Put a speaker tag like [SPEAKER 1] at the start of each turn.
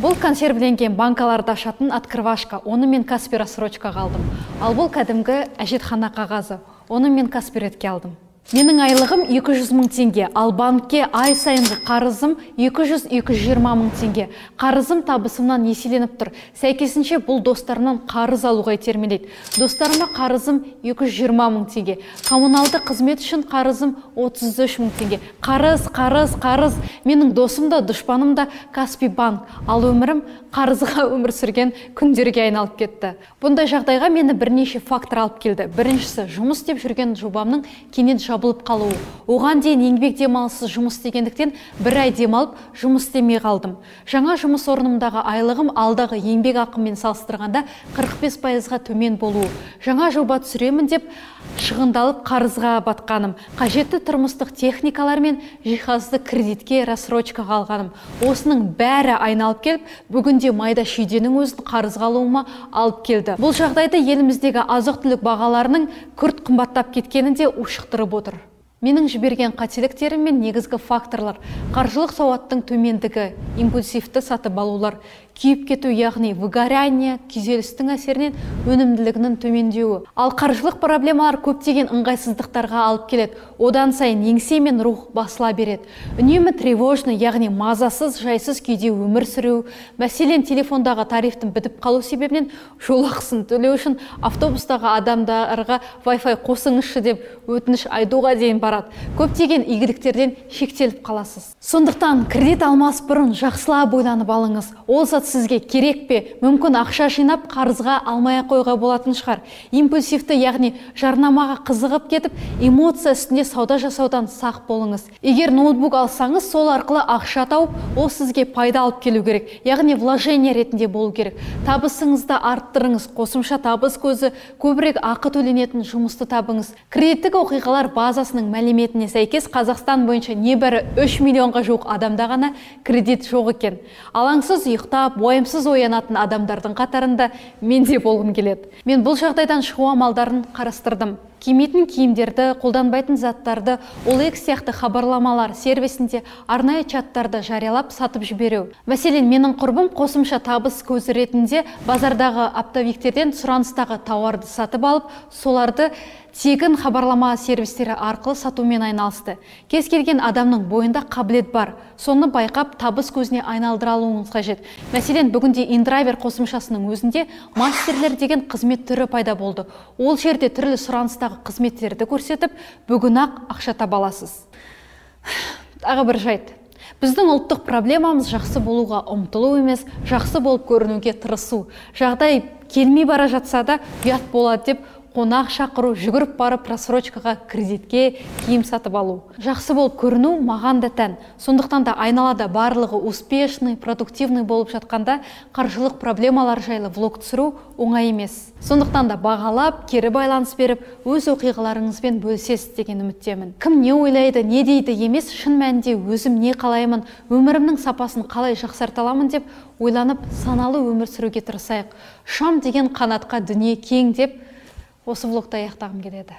[SPEAKER 1] Бұл консервіленген банкаларды ашатын открывашка, оны мен Каспи рассрочкаға алдым. Ал бұл кәдімгі әжетхана қағазы, оны мен Каспи ретке алдым. Менің айлығым 200 мың теңге, ал банкке ай сайынғы қарызым 200-220 мың теңге. Қарызым табысымнан еселеніп тұр. Сәйкесінше бұл достарымнан қарыз алуға итермелейді. Достарыма қарызым 220 мың теңге. Коммуналды қызмет үшін қарызым 33 мың теңге. Қарыз, қарыз, қарыз. Менің досым да, дұшпаным да Каспи банк. Ал өмірім қарызға өмір сүрген күндерге айналып кетті. Бұндай жағдайға мені бірнеше фактор алып келді. Біріншісі, жұмыс істеп жүрген жобамның кенет жабылып қалуы. Оған дейін еңбек демалыссыз жұмыс істегендіктен бір ай демалып жұмыс істемей қалдым. Жаңа жұмыс орнымдағы айлығым алдағы еңбек ақыммен салыстырғанда 45%-ға төмен болуы. Жаңа жоба түсіремін деп шығындалып қарызға батқаным, қажетті тұрмыстық техникалар мен жиһазды кредитке рассрочкаға алғаным. Осының бәрі айналып келіп, бүгінде майда шүйденің өзін қарызға алуыма алып келді. Бұл жағдайды еліміздегі азық-түлік бағаларының күрт қымбаттап кеткені де ушықтырып отыр. Менің жіберген қателіктерім мен негізгі факторлар: қаржылық сауаттың төмендігі, импульсивті сатып алулар, күйіп кету, яғни выгорание, күйзелістің әсерінен өнімділігінің төмендеуі. Ал қаржылық проблемалар көптеген ыңғайсыздықтарға алып келеді. Одан сайын еңсе мен рух басыла береді. Үнемі тревожный, яғни мазасыз, жайсыз күйде өмір сүру. Мәселен, телефондағы тарифтің бітіп қалу себебінен жол ақысын төлеу үшін автобустағы адамдарға Wi-Fi қосыңызшы деп өтініш айтуға дейін барады. Көптеген игіліктерден шектеліп қаласыз. Сондықтан кредит алмас бұрын жақсылап ойланып алыңыз. Ол зат сізге керек пе? Мүмкін ақша жинап қарызға алмай ақ қоюға болатын шығар. Импульсивті, яғни жарнамаға қызығып кетіп, эмоция үстінде сауда жасаудан сақ болыңыз. Егер ноутбук алсаңыз, сол арқылы ақша тауып, ол сізге пайда алып келу керек. Яғни вложение ретінде болу керек. Табысыңызды арттырыңыз, қосымша табыс көзі, көбірек ақы төленетін жұмысты табыңыз. Кредиттік оқиғалар базасының мәліметіне сәйкес Қазақстан бойынша небәрі 3 миллионға жуық адамда ғана кредит жоқ екен. Алаңсыз ұйықтап, уайымсыз оянатын адамдардың қатарында мен де болғым келеді. Мен бұл жағдайдан шығу амалдарын қарастырдым. Кимейтін киімдерді, қолданбайтын заттарды OLX сияқты хабарламалар сервисінде арнайы чаттарды жариялап сатып жіберу. Мәселен, менің құрбым қосымша табыс көзі ретінде базардағы оптовиктерден сұраныстағы тауарды сатып алып, соларды тегін хабарлама сервистері арқылы сатумен айналысты. Кез келген адамның бойында қабілет бар. Соны байқап табыс көзіне айналдыра алуыңыз қажет. Мәселен, бүгінде InDriver қосымшасының өзінде мастерлер деген қызмет түрі пайда болды. Ол жерде түрлі сұраныстағы қызметтерді көрсетіп, бүгін-ақ ақша таба аласыз. Тағы бір жайт. Біздің ұлттық проблемамыз жақсы болуға ұмтылу емес, жақсы болып көрінуге тырысу. Жағдай келмей бара жатса да ұят болады деп қонақ шақыру, жүгіріп барып рассрочкаға, кредитке киім сатып алу. Жақсы болып көріну маған да тән. Сондықтан да айналада барлығы успешный, продуктивный болып жатқанда қаржылық проблемалар жайлы влог түсіру оңай емес. Сондықтан да бағалап, кері байланыс беріп, өз оқиғаларыңызбен бөлісесіз деген үміттемін. Кім не ойлайды, не дейді емес, шын мәнінде өзім не қалаймын, өмірімнің сапасын қалай жақсарта аламын деп ойланып, саналы өмір сүруге тырысайық. Ұшам деген қанатқа дүние кең деп осы влогты аяқтағым келеді.